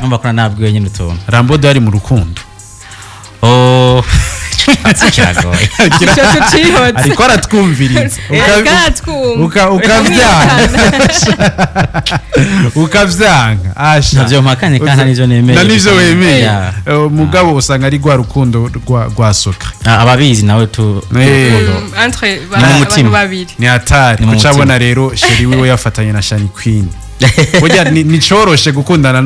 Numva ko nabwiwe nyine utuntu. Rambo ari mu rukundo? Oh, kiragoye. Icyo tucihotse. Ariko aratwumviriza. Ariko aratwumva. Ukavyanga, ukavyanga asha. Ntavyo mpakanye kandi nta n'ivyo nemeye. Na nivyo wemeye. Yeah. Mugabo usanga ari rwa rukundo rwa soka. Ah, ababizi nawe tu urukundo. Entre Ni mu mutima. abantu babiri. Ni hatari. Ni mu Kucabona mutima. rero chéri wiwe yafatanye na Shani Queen. Burya ni coroshe gukundana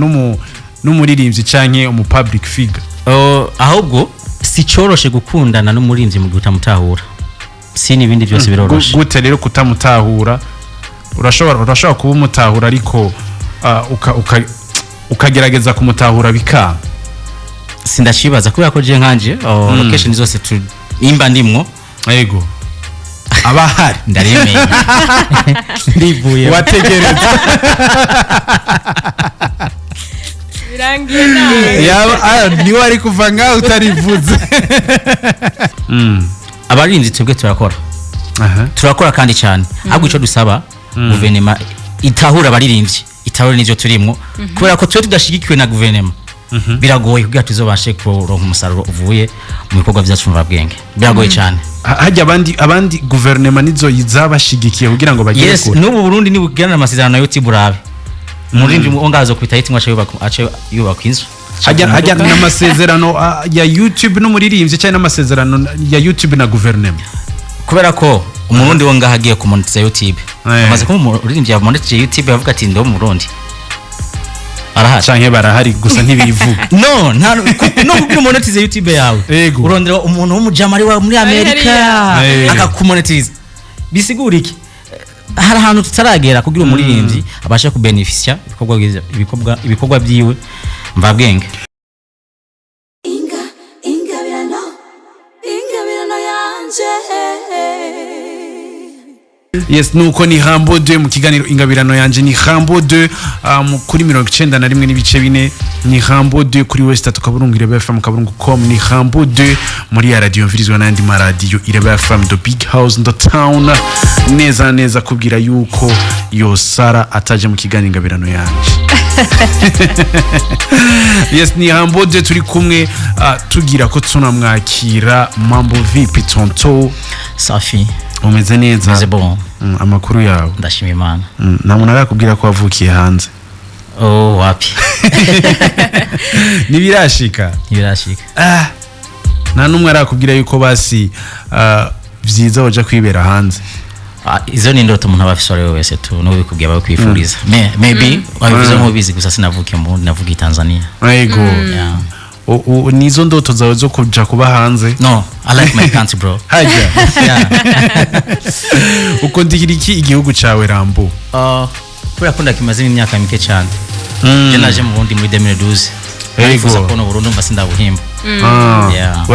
n'umuririmbyi canke umu public figure? Oh, ahubwo si coroshe gukundana n'umuririmbyi mu gihe utamutahura, si n'ibindi byose biroroshe. Gute rero kutamutahura? Urashobora kuba umutahura ariko ukagerageza kumutahura bikanga. Sindashibaza kubera ko je nkanje, oh, location zose tu imba ndimwo, Yego, aba ahari. Ndaremeye, ndivuye. Wategereza. Birangiye nabi. Yaba niwe ari kuva ngaho utarivuze. Abaririmbyi twebwe turakora. Turakora kandi cyane. Ahubwo icyo dusaba guverinoma, itahura abaririmbyi, itahura n'ivyo turimwo, kubera ko twe tudashigikiwe na guverinoma biragoye kugira tuzobashe kuronka umusaruro uvuye mu bikorwa byacu mvabwenge, biragoye cyane. Hajya abandi guverinoma nizo zabashigikiye kugira ngo bagere Yes. kure. N'ubu Burundi nibugirana amasezerano na YouTube, urabe umuririmbyi wo ngazo kwita hiti ngo ace yubaka inzu. Hajya n'amasezerano ya YouTube n'umuririmbyi cyangwa n'amasezerano ya YouTube na guverinoma? Kubera ko umurundi wo ngaho agiye kumonetiza YouTube, amaze kuba umuririmbyi yamonetije YouTube, yavuga ati: "Ndi umurundi", arahari? Canke barahari gusa ntibivuga? No, nta no kugira umonetize YouTube yawe, urondera umuntu w'umujamari wa muri Amerika Hariya. Akakumonetiza. Bisigura iki? Hari ahantu tutaragera kugira umuririmbyi abashe kubenefisya ibikorwa byiwe mvabwenge. Ingabirano, ingabirano yanje. Yes, nuko ni Rambo 2 mu kiganiro Ingabirano yanje. Ni Rambo 2 kuri 91.4, ni Rambo 2 kuri www.irebefm.com, ni Rambo 2 muri ya radio mvirizwa n'andi maradiyo Irebe FM, the big house in the town. Neza neza kubwira yuko yo Sara ataje mu kiganiro Ingabirano yanje. Yes, ni Rambo 2 turi kumwe, tugira ko tunamwakira. Mambo vipi, tonto? Safi. Umeze neza? Meze bon. Amakuru yawe? Ndashima Imana. Nta muntu arakubwira ko wavukiye hanze? Oh, wapi. Ntibirashika? Ntibirashika. Ah, nta n'umwe arakubwira yuko basi vyiza waja kwibera hanze? Ah, izo ni indoto umuntu aba afise uwo ari we wese tu n'ubikubwiye aba akwifuriza. Maybe wabivuze nk'ubizi, gusa sinavukiye mu Burundi, navukiye i Tanzania. Yego. Yeah. Nizo ndoto zawe zo kuja kuba hanze? No, I like my country, bro. Hajya. Yeah. Ukundikira iki igihugu cawe, Rambo? Kubera ko ndakimazemo imyaka mike cyane. Je naje mu Burundi muri 2012. Nifuza kubona Burundi, umva sindabuhimba. Ah, Yeah.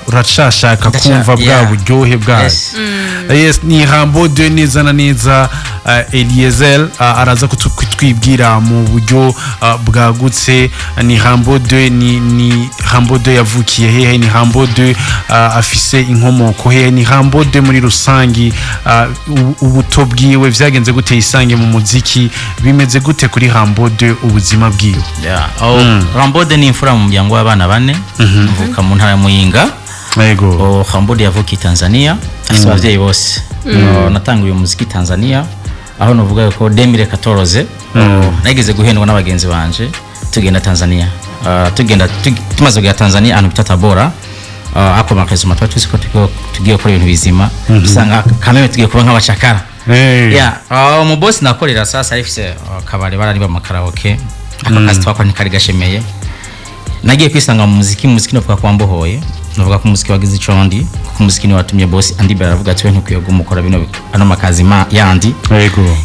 uracashaka kumva bwa buryohe bwayo. Yes. Yes, ni Rambo de neza na neza. Eliezer araza kutwibwira mu buryo bwagutse. Ni Rambo de, ni Rambo de yavukiye hehe? Ni Rambo de afise inkomoko hehe? Ni Rambo de muri rusangi, ubuto bwiwe vyagenze gute? Isange mu muziki bimeze gute kuri Rambo de, ubuzima bwiwe? Yeah. Oh, Rambo de ni imfura mu muryango w'abana bane, mvuka mu ntara ya Muyinga. Oh, Rambo de yavukiye i Tanzania, afise abavyeyi bose. Oh, natanguye umuziki Tanzania, aho novuga ko 2014, oh, nageze guhendwa n'abagenzi banje tugenda Tanzania. Tugenda tumaze kugera Tanzania ahantu bita Tabora, ako makazuma twari tuzi ko tugiye gukora ibintu bizima, usanga kameme tugiye kuba nk'abacakara. Yeah, mu boss nakorera sasa arifise kabare barari ba karaoke. Ako kazi twakora ntikari gashemeye. Nagiye kwisanga mu muziki. Muziki novuga ko wambohoye, novuga ko umuziki wagize ico ndi, kuko umuziki ni watumye boss andi aravuga ati: "We ntukwiye gumukora bino ano makazi ma yandi,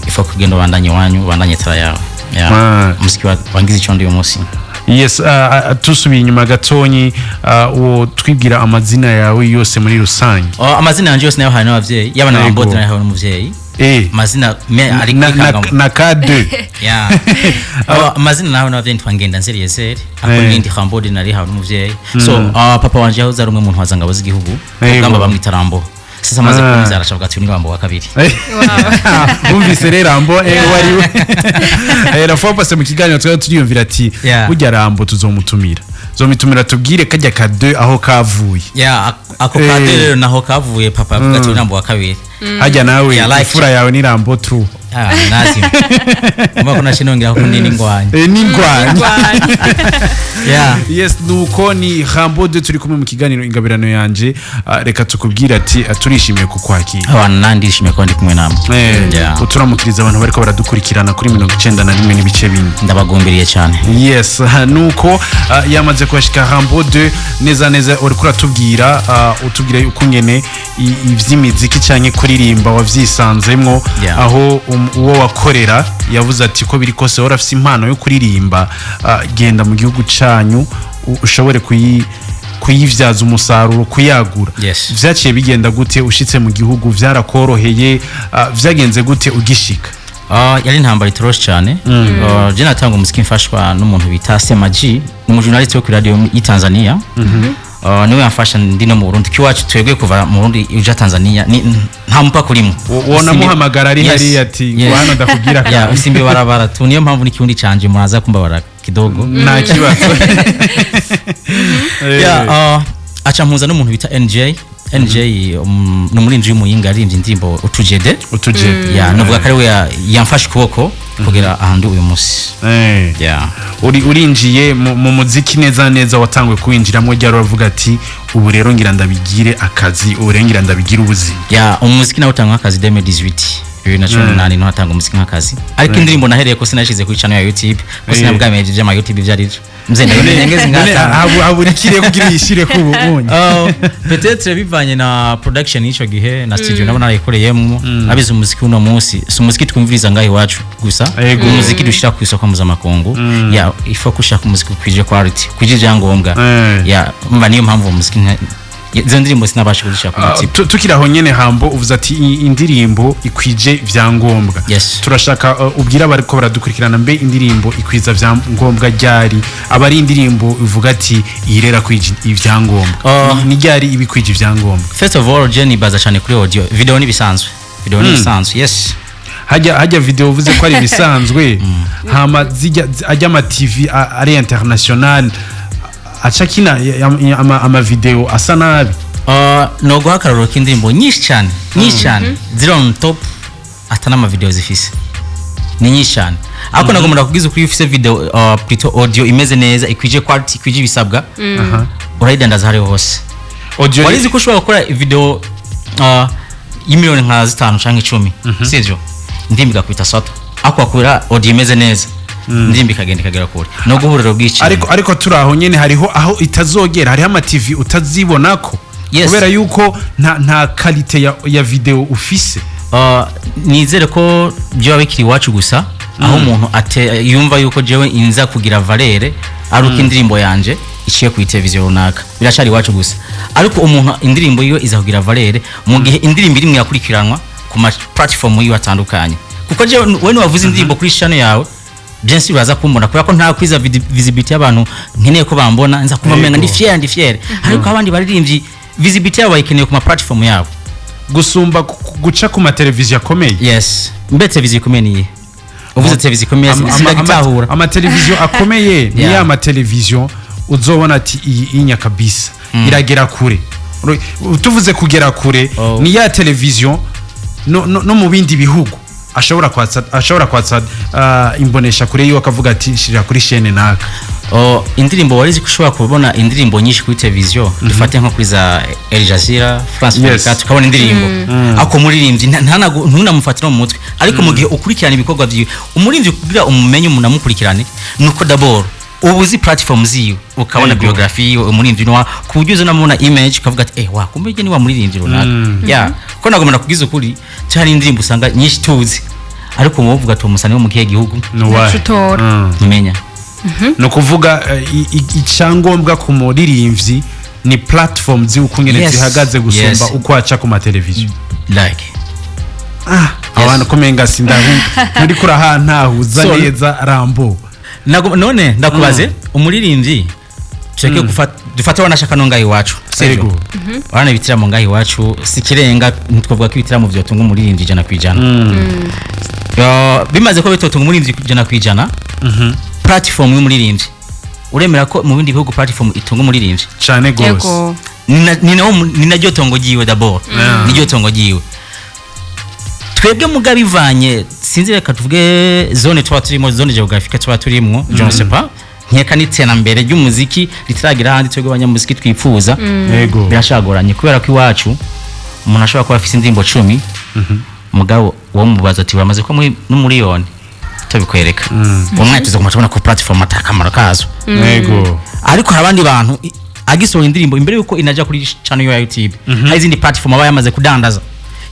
ifo kugenda ubandanye iwanyu, ubandanye tara yawe." Yeah. Umuziki wangize ico ndi uyu munsi. Yes, tusubiye inyuma gatonyi, uwo twibwira amazina yawe yose muri rusange? Oh, amazina yanje yose nayo hawe n'abavyeyi, yaba na Rambo nayo hawe n'umuvyeyi. Amazina me ari Na, kuri na K2. Yeah. Oh, amazina nawe n'abavyeyi nitwa Ngendanzeri Eliezer, ako n'indi Rambode nari hawe n'umuvyeyi. So papa wanje yahoze ari umwe mu ntwazangabo z'igihugu, urugamba bamwita Rambo. Sasa maze kumuzara acavuga ati: "Uyu ni Rambo wa kabiri." Wumvise rero Rambo wari we. La fois passée mu kiganiro twari turiyumvira ati burya Rambo tuzomutumira tubwire kajya ka 2 aho kavuye. Yeah, ako ka rero naho kavuye, papa avuga ati: "Uyu ni Rambo wa kabiri." Hajya nawe Yeah, like imfura yawe ni Rambo true. Ah, nazima umva ko nashinongera ko nini ngwanye. N'ingwanyi. Yeah. Yes, nuko ni Rambo 2 turi kumwe mu kiganiro Ingabirano Yanje. Reka tukubwire ati turishimiye kukwakira. Abantu nandi ndishimiye kuba ndi kumwe namwe. Yeah. Uturamukiriza abantu bariko baradukurikirana kuri 91.4. Ndabagumbiriye cyane. Yes, nuko yamaze kuhashika Rambo 2 neza neza. Uriko uratubwira, utubwira ukungene ivy'imiziki canke kuririmba wavyisanzemwo, aho uwo wakorera yavuze ati: "Ko biri kose wari afise impano yo kuririmba, genda mu gihugu canyu ushobore kuyivyaza umusaruro, kuyagura." Vyaciye bigenda gute ushitse mu gihugu? Vyarakoroheye? Vyagenze gute ugishika? Yari intambara itoroshe cyane. Je natanga umuziki mfashwa n'umuntu bita Sema G, ni umujournaliste wo kuri radio y'i Tanzania. Niwe yamfasha ndi no mu Burundi. Kiwacu twebwe kuva mu Burundi uja Tanzania ni nta mupaka urimo. Wonamuhamagara ari Yes. hariya ati ngo Yes. hano ndakubwira Yeah, usimbe barabara tu. Niyo mpamvu n'ikirundi canje muraza kumbabara kidogo. Nta kibazo. Yeah, aca mpuza n'umuntu bita NJ. NJ ni umuririmbyi w'umuyinga yaririmbye indirimbo Utujede. Utuje. Yeah, novuga ko ari we yamfashe ukuboko kugera ahantu uyu munsi. Yeah. Uri urinjiye mu muziki neza neza, watanguye kuwinjiramo ryari uravuga ati: "Ubu rero ngira ndabigire akazi, ubu rero ngira ndabigire ubuzima"? Yeah, umuziki nawe utanga nk'akazi 2018, 2018 niho hatanga umuziki nk'akazi, ariko indirimbo nahereye ko sinashize kuri channel ya YouTube ko sinabwamenye ivy'ama YouTube ivyo arivyo, mze ndabimenye ngeze None ngatanga. Habura ikiriye kugira uyishire ku ubunye? Oh, peut-être bivanye na production y'ico gihe na studio nabo narayikoreyemo. Abize umuziki uno munsi si umuziki twumviriza ngaho iwacu gusa, umuziki dushira ku isoko mpuzamakungu. Ya, ifo kushaka umuziki ukwije quality, kwije ibyangombwa. Ya, umva niyo mpamvu umuziki izo ndirimbo sinabasha kuzishira ku YouTube. Tukiri aho nyene, Hambo, uvuze ati indirimbo ikwije vyangombwa. Yes. Turashaka ubwira abariko baradukurikirana, mbe indirimbo ikwiza vyangombwa ryari? Aba ari indirimbo ivuga ati iyi rero akwije ivyangombwa? Ni ryari iba ikwije ivyangombwa? First of all, je nibaza cyane kuri audio. Video ni bisanzwe, video ni bisanzwe, yes. Hajya video uvuze ko ari ibisanzwe, hama zijya ajya ama TV ari international aca kina ama video asa nabi? No guha akarorero k'indirimbo nyinshi cyane, nyinshi cyane ziri on top ata n'amavideo zifise, ni nyinshi cyane. Ariko nagomba kubwiza ukuri, iyo ufise video, plutôt audio imeze neza, ikwije quality, ikwije ibisabwa, urayidandaza hariho hose. Audio. Warizi ko ushobora gukora video y'imiliyoni nka 5 canke 10, sivyo? Indirimbo igakubita soto, ariko wakura audio imeze neza, indirimbo ikagenda ikagera kure no guhuriro bw'iki. Ariko turi aho nyene, hariho aho itazogera, hariho ama TV utazibonako kubera yuko nta qualité ya video ufise. Nizere ko byoba bikiri iwacu gusa, aho umuntu yumva yuko jewe inza kugira valeur ari uko indirimbo yanje iciye ku televiziyo runaka. Biracari iwacu gusa, ariko umuntu indirimbo yiwe iza kugira valeur mu gihe indirimbo irimwe yakurikiranwa ku ma platform yiwe atandukanye, kuko jewe we niwavuze indirimbo kuri channel yawe, bien sûr uraza kumbona, kubera ko nta kwiza visibility y'abantu nkeneye ko bambona, nza kumva menga ndi fier, ndi fier. Ariko abandi baririmbyi visibility yabo bayikeneye ku ma platform yabo gusumba guca ku mateleviziyo akomeye. Yes, mbe televiziyo ikomeye niye? Uvuze televiziyo ikomeye sindagitahura. Amateleviziyo akomeye ni ya mateleviziyo uzobona ati iyi inya kabisa iragera kure. Tuvuze kugera kure, ni ya televiziyo no mu bindi bihugu ashobora kwatsa imbonesha kure yiwe akavuga ati: "Shirira kuri chaîne naka." Oh, indirimbo warizi ko ushobora kubona indirimbo nyinshi kuri televiziyo, dufate nko kuri za El Jazeera, France 24, tukabona indirimbo, ariko umuririmbyi ntunamufatire mu mutwe. Ariko mu gihe ukurikirana ibikorwa byiwe, umuririmbyi kugira umumenye umuntu amukurikirane, nuko d'abord uba uzi platform ziwe, ukabona biographie yiwe, umuririmbyi ni ku buryo uzanamubona image ukavuga ati: "Eh, wa kumbe ni wa muririmbyi runaka." Ya, kuko nagomba kubwiza ukuri, cyari indirimbo usanga nyinshi tuzi, ariko mu uvuga ati umusani wo mu kihe gihugu? Nuwahe? Utora. Ntumenya. Ni ukuvuga icyangombwa ku muririmbyi ni platform ziwe ukungene zihagaze gusumba uko aca ku mateleviziyo. Like Abantu kumenga sindahu nturi kurahantahuza So- neza, Rambo. None ndakubaze, umuririmbyi Tureke gufata, dufate wanashaka no ngaho iwacu, sivyo? Yego. Urabona ibitaramo ngaho iwacu si ikirenga, ntitwavuga ko ibitaramo vyotunga umuririmbyi 100%. Bimaze ko bitotunga umuririmbyi 100%, platform y'umuririmbyi, uremera ko mu bindi bihugu platform itunga umuririmbyi? Cyane gose. Ni naryo tongo ryiwe d'abord, niryo tongo ryiwe. Twebwe muga bivanye, sinzi, reka tuvuge zone tuba turimo, zone géographique tuba turimo, je ne sais pas, nkeka n'iterambere ry'umuziki ritaragira ahandi twebwe abanyamuziki twipfuza. Birashagoranye kubera ko iwacu umuntu ashobora kuba afise indirimbo 10, mugabo uwo mubaza ati bamaze ko muri n'umuriyoni tubikwereka, umwe tuza kumubona ku platform atakamaro kazo. Ariko hari abandi bantu agisohora indirimbo, imbere yuko inaja kuri channel ya YouTube, hari izindi platform aba yamaze kudandaza.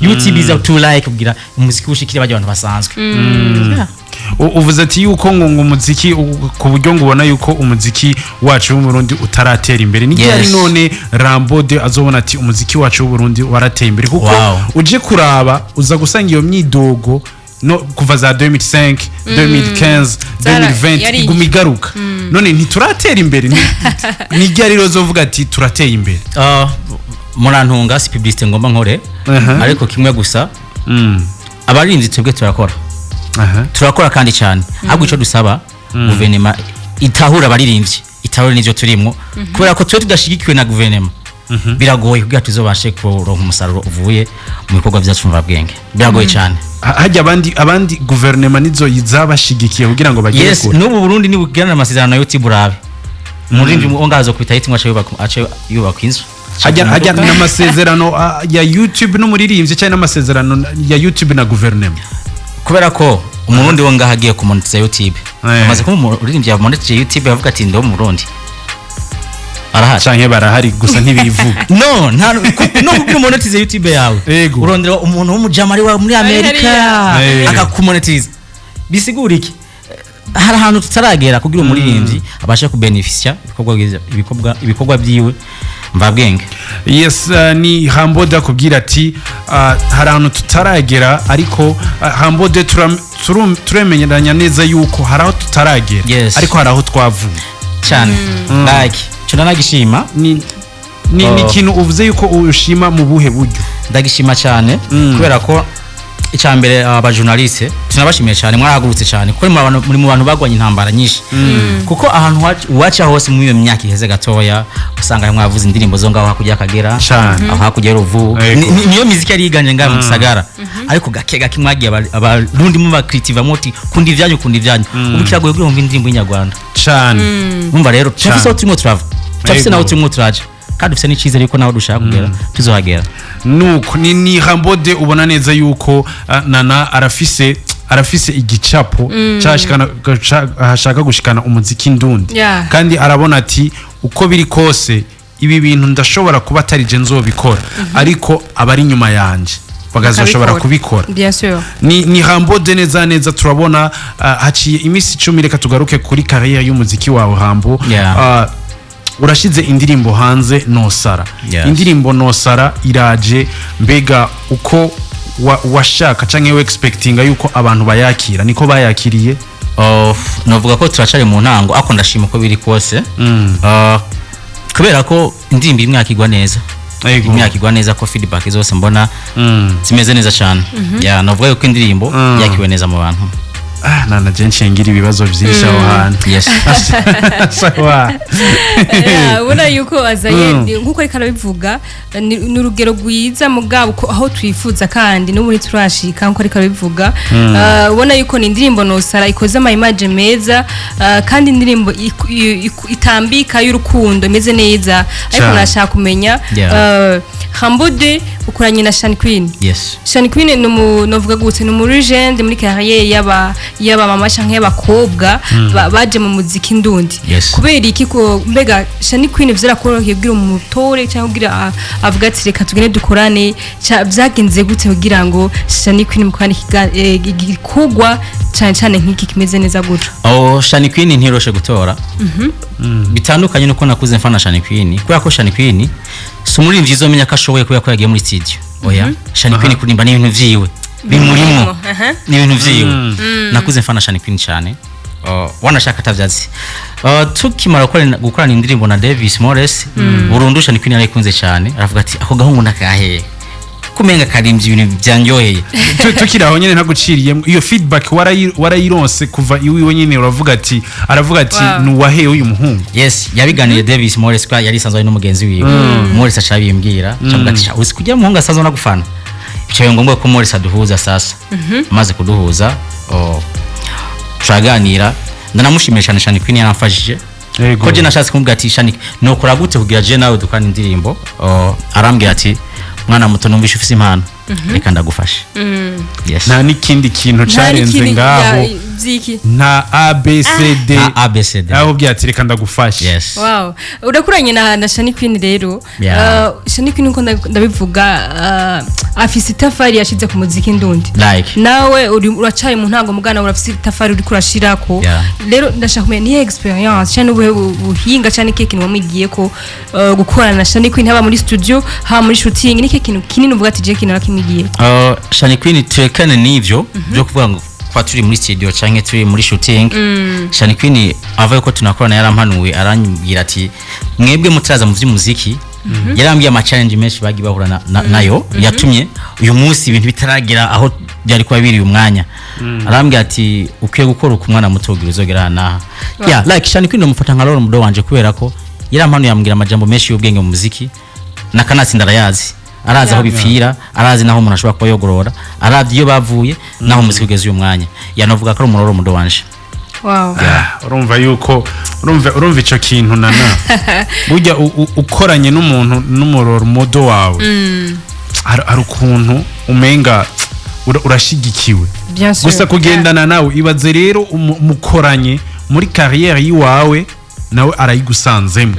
YouTube is to like kugira umuziki ushikire bajya abantu basanzwe. Yeah. Uvuze ati yuko ngo umuziki ku buryo ngo ubona yuko umuziki wacu w'Uburundi utaratera imbere, ni ryari none Rambo de azobona ati umuziki wacu w'Uburundi warateye imbere? Kuko uje kuraba uza gusanga iyo myidogo no kuva za 2005, 2015, 2020 iguma igaruka. None ntituratera imbere? Ni ryari rero uzovuga ati turateye imbere? Murantunga, si publicité ngomba nkore, ariko kimwe gusa, abarinzi twebwe turakora, turakora kandi cyane. Ahubwo icyo dusaba guverinoma, itahura abaririmbyi, itahura n'ivyo turimwo, kubera ko twe tudashigikiwe na guverinoma biragoye kugira tuzobashe kuronka umusaruro uvuye mu bikorwa byacu mvabwenge, biragoye cyane. Hajya abandi guverinoma nizo zabashigikiye kugira ngo bagere kure. N'ubu Burundi nibugirana amasezerano na YouTube, urabe umuririmbyi ngo ngazo kwita hiti ngo ace yubaka inzu. Hajya n'amasezerano ya YouTube n'umuririmbyi cyangwa n'amasezerano ya YouTube na guverinoma? Kubera ko umurundi wo ngaho agiye kumonetiza YouTube, amaze kuba umuririmbyi yamonetije YouTube, yavuga ati ndi umurundi, arahari? Canke barahari gusa ntibivuga? No, nta no kugira umonetize YouTube yawe, urondera umuntu w'umujama ari wa muri Amerika hariya. Akakumonetiza. Bisigura iki? Hari ahantu tutaragera kugira umuririmbyi abashe kubenefisia ibikorwa byiwe mvabwenge. Yes, ni Hambode akubwira ati hari ahantu tutaragera, ariko Hambode turemenyeranya neza yuko hari aho tutaragera, ariko hari aho twavuye. Cyane, like cyo ndanagishima. Ni ikintu uvuze yuko ushima mu buhe buryo? Ndagishima cyane kubera ko icya mbere abajournaliste tunabashimiye cyane, mwarahagurutse cyane kuko muri mu bantu bagwanye intambara nyinshi, kuko ahantu waca hose muri iyo myaka iheze gatoya usanga mwavuze indirimbo zo ngaho hakurya y'Akagera, Cane. aho hakurya y'Uruvu. Niyo miziki yari yiganje ngaho mu gisagara, ariko gake gake mwagiye abarundi mubakritiva muti kunda ivyanyu, kunda ivyanyu. Ubu kiragoye kugira ngo indirimbo y'inyarwanda. Umva rero, turafise aho turimo turava, turafise naho turimo turaja, kandi dufise n'icizere yuko naho dushaka kugera tuzohagera. Nuko ni Hambode, ubona neza yuko nana arafise igicapo cyashikana ashaka gushikana umuziki ndundi, kandi arabona ati uko biri kose ibi bintu ndashobora kuba atari je nzobikora, ariko abari inyuma yanje bakazoshobora kubikora. Bien sûr. Ni Hambode neza neza. Turabona haciye iminsi 10. Reka tugaruke kuri carrière y'umuziki wawe, Hambo. Urashize indirimbo hanze, Nosara. Indirimbo Nosara iraje, mbega uko washaka canke we expectinga yuko abantu bayakira niko bayakiriye? Oh, novuga ko turacari mu ntango, ariko ndashima uko biri kose. Kubera ko indirimbo imwe yakigwa neza, imwe yakigwa neza, ko feedback zose mbona zimeze neza cyane. Ya, novuga yuko indirimbo yakiwe neza mu bantu. Ah, nana je nshengira ibibazo byinshi aho hantu. Sawa. Yeah, ubona yuko azanye nkuko ariko arabivuga, ni urugero rwiza mugabo ko aho twifuza kandi n'ubu ntiturashika nkuko ariko arabivuga. Ubona yuko ni indirimbo Nosara ikoze ama image meza, kandi indirimbo itambika y'urukundo imeze neza, ariko nashaka kumenya, Hambode ukoranye na Shan Queen. Yes. Shan Queen ni umu, novuga gute, ni umu legend muri carrière y'aba mama canke y'abakobwa baje mu muziki ndundi. Kubera iki ko mbega Shan Queen vyarakoroheye kugira umutore cyangwa kugira avuga ati reka tugende dukorane? Vyagenze gute kugira ngo Shan Queen mukorane igikorwa cyane cyane nk'iki kimeze neza gutyo? Oh, Shani Queen ntiroshe gutora, bitandukanye nuko nakuze mfana Shani Queen, kubera ko Shani Queen si umuririmbyi uzomenya ko ashoboye kubera ko yagiye muri studio. Oya, Shani Queen kuririmba ni ibintu vyiwe bimurimo, ni ibintu vyiwe. Nakuze mfana Shani Queen cyane. Oh, wanashaka atavyazi. Tukimara gukorana indirimbo na Davis Morris, burundu Shani Queen yarayikunze cyane, aravuga ati: "Ako gahungu nakahe kumenga karimbye ibintu byanyoheye." Tukiri aho nyene, ntaguciriyemo, iyo feedback warayironse kuva iwiwe nyene, uravuga ati, aravuga ati: "Nuwahewe uyu muhungu." Yes, yabiganiye Davis Morris kwa yari isanzwe ari n'umugenzi wiwe. Morris aca abimbwira, acavuga ati: "Sha, uzi kugira umuhungu asanzwe anagufana." Bicaye ngombwa ko Morris aduhuza. Sasa amaze kuduhuza, oh, turaganira, ndanamushimiye cyane. Shani Queen yaramfashije ko je nashatse kumubwira ati: "Shani, nokora gute kugira je nawe dukorane indirimbo?" Oh, arambwira ati: "Mwana muto, numvishe ufise impano, reka ndagufashe." Yes. Nta n'ikindi kintu Nta carenze n'ikindi ngaho? Vyiki? Nta ABCD? Nta ABCD. Aho ati: "Reka ndagufashe." Yes. Wow, urakuranye na Shani Queen rero. Yeah. Shani Queen, uko ndabivuga, afise itafari yashize ku muziki ndundi. Like Nawe uracaye mu ntango, mugana urafise itafari uriko urashirako. Rero ndashaka kumenya niyo experience cyane, ubuhe buhinga cyane, ikihe kintu wamwigiye ko gukorana na Shani Queen, haba muri studio, haba muri shooting? Ni ikihe kintu kinini uvuga ati: "Je kintu narakimwigiye"? Shani Queen, turekane n'ivyo byo kuvuga ngo kuba turi muri studio canke turi muri shooting. Shani Queen avuye ko tunakorana, yarampanuye, arambwira ati: "Mwebwe mutaraza mu vy'umuziki." Yarambwiye ama challenge menshi bagiye bahura nayo yatumye uyu munsi ibintu bitaragera aho byari kuba biri uyu mwanya. Arambwira ati: "Ukwiye gukora uku, mwana muto, ugira uzogera aha n'aha." Yeah, like Shani Queen ndamufata nka role model wanje, kubera ko yarampanuye, ambwira amajambo menshi y'ubwenge mu muziki nakanatsinda arayazi, arazi aho bipfira, arazi naho umuntu ashobora kuba yogorora, arazi iyo bavuye naho umuziki ugeze uyu mwanya. Yanavuga ko ari umu role model wanje. Ah, urumva yuko urumva ico kintu, nana burya ukoranye n'umuntu n'umu role model wawe, hari ukuntu umenga urashigikiwe. Bien sûr. Gusa kugendana nawe, ibaze rero mukoranye muri carrière yiwawe, nawe arayigusanzemo,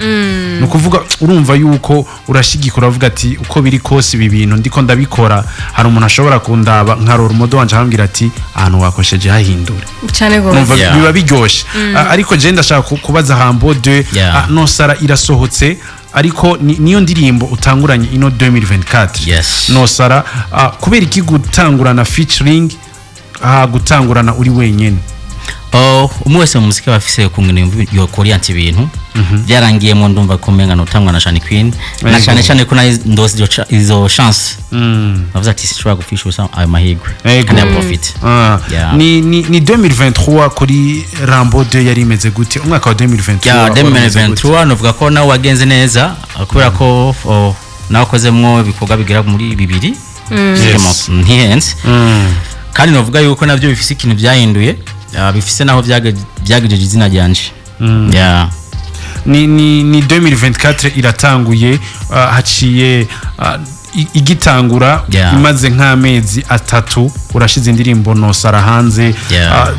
ni ukuvuga urumva yuko urashigika, uravuga ati: "Uko biri kose ibi bintu ndiko ndabikora, hari umuntu ashobora kundaba nka role model wanje, akambwira ati: 'Ahantu wakosheje hahindure.'" Cyane gose. Numva biba biryoshe. Ariko je ndashaka kubaza Rambo 2. Nosara irasohotse, ariko niyo ndirimbo utanguranye ino 2024? Yes. Nosara, kubera iki gutangurana featuring, gutangurana uri wenyene? Oh, umwe wese mu muziki aba afise ukungene yumva yokorienta ibintu. Byarangiyemo ndumva ko umenga notangwa na Shani Queen, na cyane cyane ko nayo ndose izo chance, navuze ati sinshobora gupfisha ubusa ayo mahirwe kandi ya profit. Ni 2023 kuri Rambo 2 yari imeze gute? Umwaka wa 2023 Ya. wari umeze gute? 2023 novuga ko nawe wagenze neza, kubera ko, oh, nawe ibikorwa bigera muri bibiri. Ntihenze. Kandi novuga yuko nabyo bifise ikintu byahinduye, bifise naho byagejeje izina ryanje. Yeah. Ni 2024 iratanguye, haciye igitangura imaze nk'amezi 3 urashize indirimbo Nosara hanze.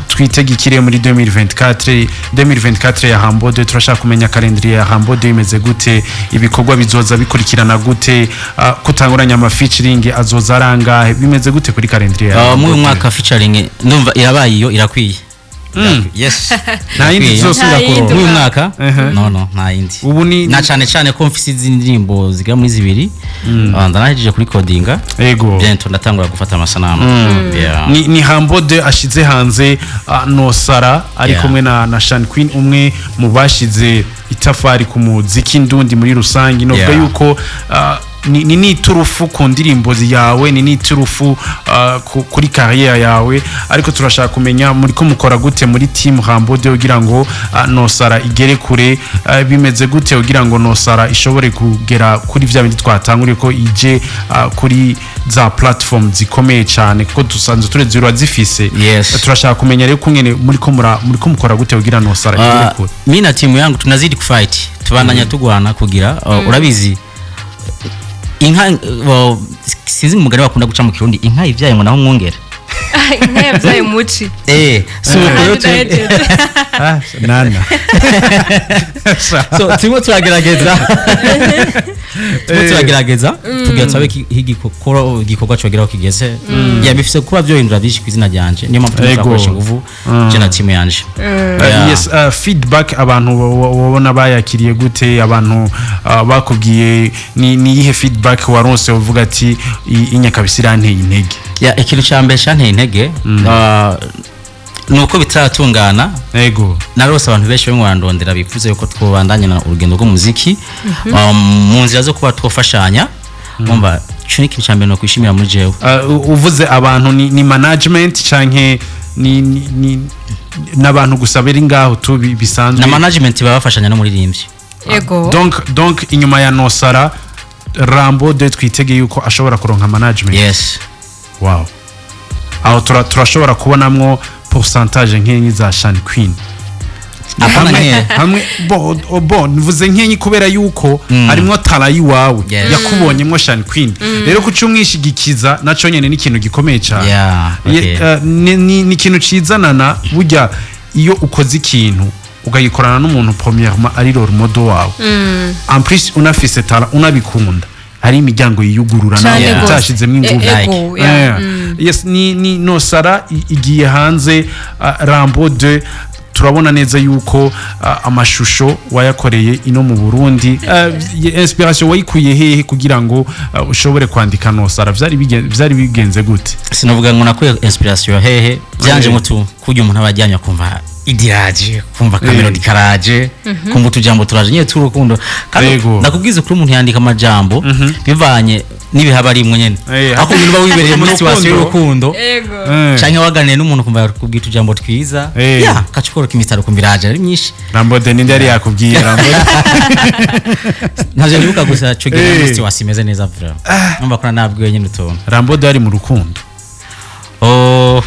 Twitege ikire muri 2024, 2024 ya Rambo 2? Turashaka kumenya calendrier ya Rambo 2 imeze gute, ibikorwa bizoza bikurikirana gute, kutanguranya ama featuring azoza arangahe, bimeze gute kuri calendrier ya Rambo Muri uyu 2? mwaka featuring ndumva irabaye, iyo irakwiye. Yes. Nta yindi Irakwiye. tuzosubira Nta yindi. kuronka? Muri uyu mwaka, no, nta yindi. Ubu ni Na cyane cyane ko mfise izindi ndirimbo zigera muri zibiri. Ndanahejeje kuri codinga. Bientôt ndatangura gufata amasanamu. Yeah. Ni Rambo 2 ashize hanze Nosara ari kumwe na Shan Queen, umwe mu bashize itafari ku muziki ndundi muri rusange. Novuga yuko ni n'iturufu ku ndirimbo yawe, ni n'iturufu kuri carrière yawe. Ariko turashaka kumenya muri ko mukora gute muri team Rambo 2 kugira ngo Nosara igere kure, bimeze gute kugira ngo Nosara ishobore kugera kuri vya bindi twatanguriye ko ije kuri za platform zikomeye cyane, kuko dusanzwe turezi zifise. Turashaka kumenya rero kungene muri ko mukora gute kugira Nosara igere kure. Mi na timu yangu tunazidi kufight, tubandanya tugwana kugira, urabizi inka, sinzi umugani bakunda guca mu Kirundi, inka ivyaye ngo naho mwongera. Inka yabyaye umuci. So rero Kandi ndahejeje. Ah, nana. So turimo turagerageza tugira turabe igikorwa cogeraho kigeze. Ya, bifise kuba vyohindura vyinshi kw'izina ryanje, niyo mpamvu turimo turakoresha inguvu, je na timu yanje. Yes, feedback abantu babona bayakiriye gute? Abantu bakubwiye, ni iyihe feedback waronse uvuga ati: "Inyakabisi iranteye intege"? Ya, ikintu cya mbere cyanteye intege, Nuko bitaratungana. Narose abantu benshi bamwe barandondera, bifuza yuko twobandanya na urugendo rw'umuziki, mu nzira zo kuba twofashanya. Umva, ico ni ikintu ca mbere nokwishimira muri jewe. Uvuze abantu, ni management canke ni n'abantu gusa bari ngaho tu bisanzwe? Na management baba bafashanya n'umuririmbyi. Donc inyuma ya Nosara, Rambo de twitege yuko ashobora kuronka management? Yes. Wow, aho turashobora kubonamwo pourcentage nkenyi za Shan Queen? Apana nke. Hamwe bo bo mvuze nkenyi kubera yuko harimwo tara yiwawe yakubonyemwo Shan Queen. Rero kuca umwishigikiza naco nyene ni ikintu gikomeye cyane. Ni ikintu cizanana. Burya iyo ukoze ikintu ukagikorana n'umuntu, premièrement ari role model wawe, en plus unafise tara, unabikunda, hari imiryango yiyugurura Cane nawe gose. utashizemo ingufu. Ego, yeah. Yes, ni Nosara igiye hanze. Rambo 2, turabona neza yuko amashusho wayakoreye ino mu Burundi. Inspiration wayikuye hehe kugira ngo ushobore kwandika Nosara? Vyari bigenze gute? Sinavuga ngo nakuye inspiration hehe, byanje mutu kurya umuntu aba ajyanye akumva idiraje, kumva ka melody karaje, kumva utujambo turaje nyine tw'urukundo. Kandi nakubwiza kuri umuntu yandika amajambo bivanye n'ibihaba arimwo nyene, aho umuntu uba wibereye muri Mu situation rukundo. y'urukundo canke waganiriye n'umuntu kumva yakubwira utujambo twiza, ya kacukoroka imitaro kumva iraje ari myinshi. Rambo de, ninde yari yakubwiye, Rambo? Ntavyo nibuka, gusa ico gihe muri situation imeze neza vraiment, numva ko nabwiwe nyine utuntu. Rambo de ari mu rukundo? Oh,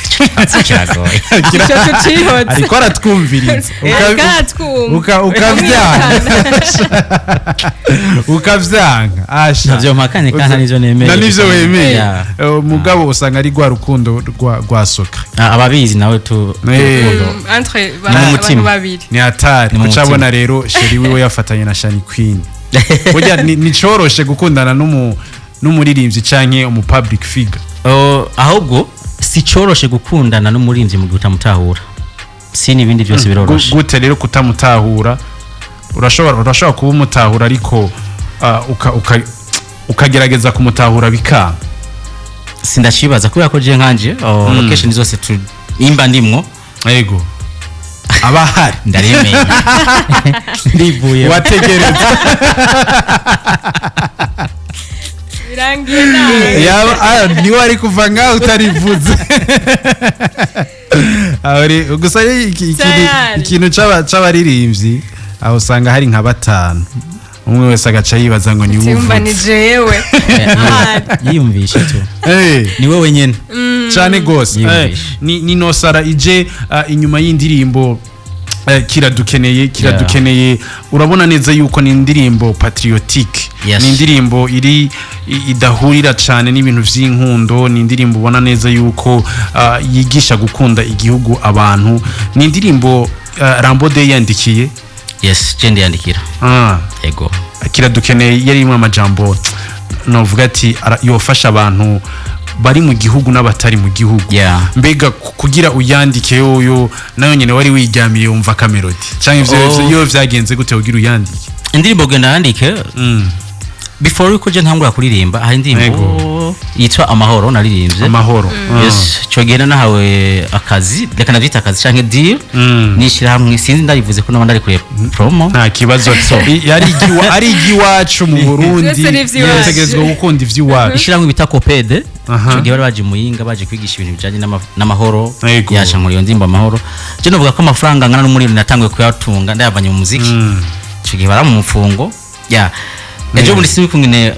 ico kibazo kiragoye. Ico tucihotse. Ariko aratwumviriza. Ariko aratwumva. Ukavyanka, ukavyanka asha. Ntavyo mpakanye kandi nta n'ivyo nemeye. Na nivyo wemeye. Yeah. Mugabo usanga ari rwa rukundo rwa soka. Ah, ababizi nawe tu urukundo. Entre Ni mu mutima. abantu babiri. Ni hatari. Ni mu Kucabona mutima. rero chéri wiwe yafatanye na Shani Queen, burya ni coroshe gukundana n'umuririmbyi canke umu public figure. Oh, ahubwo si coroshe gukundana n'umuririmbyi mu gihe utamutahura, si n'ibindi byose biroroshe. Gute rero kutamutahura? Urashobora kuba umutahura ariko ukagerageza kumutahura bikanga. Sindashibaza kubera ko je nkanje, oh, location zose tu imba ndimwo, Yego, aba ahari. Ndaremeye, ndivuye. Wategereza. Birangiye nabi. Yaba niwe ari kuva ngaho utarivuze. Aho gusa Tayari. ikintu c'abaririmbyi, aho usanga hari nka batanu, umwe wese agaca yibaza ngo niwe Simba ni uvutse. jewe. Yiyumvishe tu. Ni wowe nyene. Cyane gose. Yiyumvishe. Ni Nosara ije inyuma y'indirimbo Kiradukeneye. Kiradukeneye, urabona neza yuko ni indirimbo patriotique. Ni indirimbo iri idahurira cyane n'ibintu vy'inkundo. Ni indirimbo ubona neza yuko yigisha gukunda igihugu abantu. Ni indirimbo Rambo de yandikiye? Yes, je ndiyandikira. Yego. Kiradukeneye yari imwe amajambo novuga ati yofasha abantu bari mu gihugu n'abatari mu gihugu. Mbega kugira uyandike yoyo nayo nyene wari wiryamiye wumva ka melody, canke ivyo Oh. iyo vyagenze gute kugira uyandike? Indirimbo genda yandike, before yuko je ntangura kuririmba, hari indirimbo yitwa Amahoro naririmbye. Amahoro. Yes, cyo gihe nahawe akazi, reka navyita akazi canke deal, nishirahamwe, sinzi ndabivuze ko naba ndari kure promo. Nta kibazo. Ari igiwacu mu Burundi. Byose ni ivy'iwacu. Dutegerezwa gukunda ivy'iwacu. Ishirahamwe bita Copede. Aha. Ico gihe bari baje Muyinga, baje kwigisha ibintu bijanye n'amahoro. Yaca nkora iyo ndirimbo Amahoro. Je novuga ko amafaranga angana n'umuriro natanguye kuyatunga ndayavanye mu muziki. Ico gihe bara mu mufungo ya ejo bundi, sinzi kungene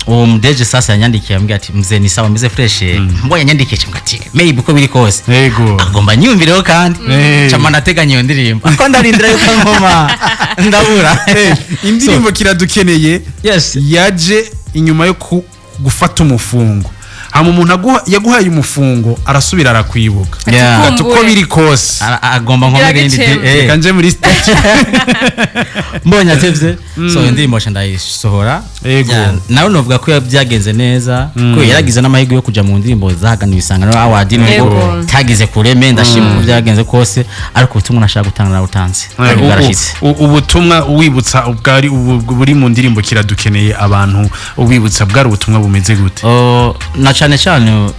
uwo mudeje sasa yanyandikiye, ambwira ati: "Mzee, ni sawa, meze fresh." Mbonye yanyandikiye, cyangwa ati maybe uko biri kose agomba nyumvireho kandi. Cama ndateganya iyo ndirimbo ako ndarindira yuko nkoma ndabura. Indirimbo Kiradukeneye yaje inyuma yo gufata umufungo. Hama umuntu yaguhaye umufungo arasubira arakwibuka, ati uko biri kose Agomba nkomere iyindi Iragicembe. reka nje muri studio. Mbonye atevye, so iyo ndirimbo nca ndayisohora. Ya, nawe novuga ko byagenze neza, ko yaragize n'amahirwe yo kuja mu ndirimbo zahaganiwe Isangano Award, nubwo tagize kureme. Ndashima uko byagenze kose, ariko ubutumwa nashaka gutanga nabutanze kandi bwarashitse. Ubutumwa wibutsa bwari buri mu ndirimbo Kiradukeneye, abantu wibutsa bwari ubutumwa bumeze gute? Oh, na cane cane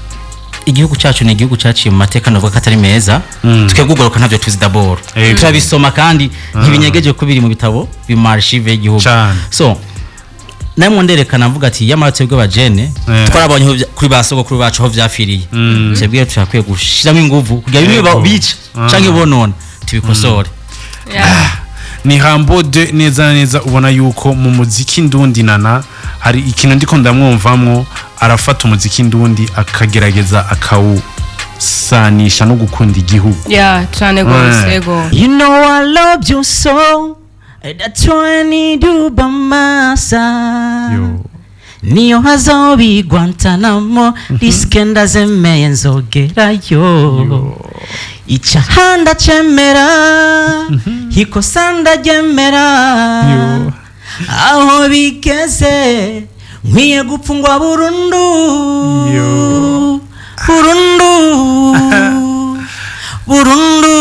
Igihugu cyacu ni igihugu cyaciye mu mateka navuga ko atari meza. Twebwe ugaruka ntabyo tuzi d'abord. Turabisoma kandi ntibinyegeje ko biri mu bitabo, biri mu archive y'igihugu. So namwe nderekana mvuga ati yamara twebwe abajene twarabonye aho kuri ba sogokuru bacu aho vyafiriye. Twebwe turakwiye gushiramo inguvu kugira bimwe bica canke bonona tubikosore. Ni Rambo de neza na neza. Ubona yuko mu muziki ndundi, nana hari ikintu ndiko ndamwumvamwo. Arafata umuziki ndundi akagerageza akawusanisha no gukunda igihugu. Ya, cane gose. Yego. You know I love you so, that's why I need you by my side. Yo. Niyo hazoba i Guantanamo, risque ndazemeye nzogerayo. Icaha ndacemera, ikosa ndaryemera. Yo. Aho bigeze nkwiye gupfungwa burundu. Yo. Burundu, burundu,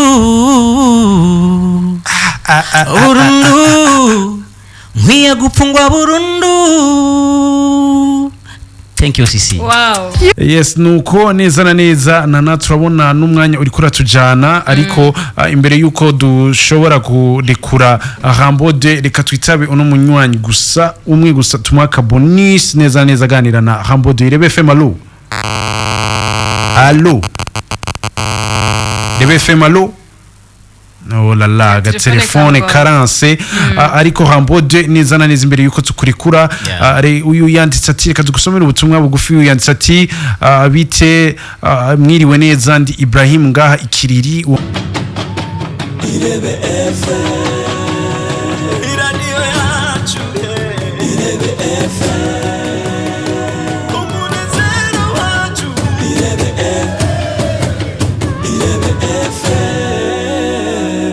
burundu, nkwiye gupfungwa burundu. Thank you, Sisi. Wow. Yes, nuko neza na neza, nana turabona n'umwanya uriko uratujana, ariko imbere yuko dushobora kurekura Rambo de, reka twitabe uno munywanyi gusa, umwe gusa, tumuha bonus. Neza neza aganira na Rambo de. Irebe FM, allo, allo, Irebe FM, allo. Oh la la, agatelefone karanse. Ariko Rambo de, neza na neza imbere yuko tukurikura, uyu yanditse ati, reka tugusomere ubutumwa bugufi. Uyu yanditse ati bite, mwiriwe neza, ndi Ibrahim ngaha ikiriri.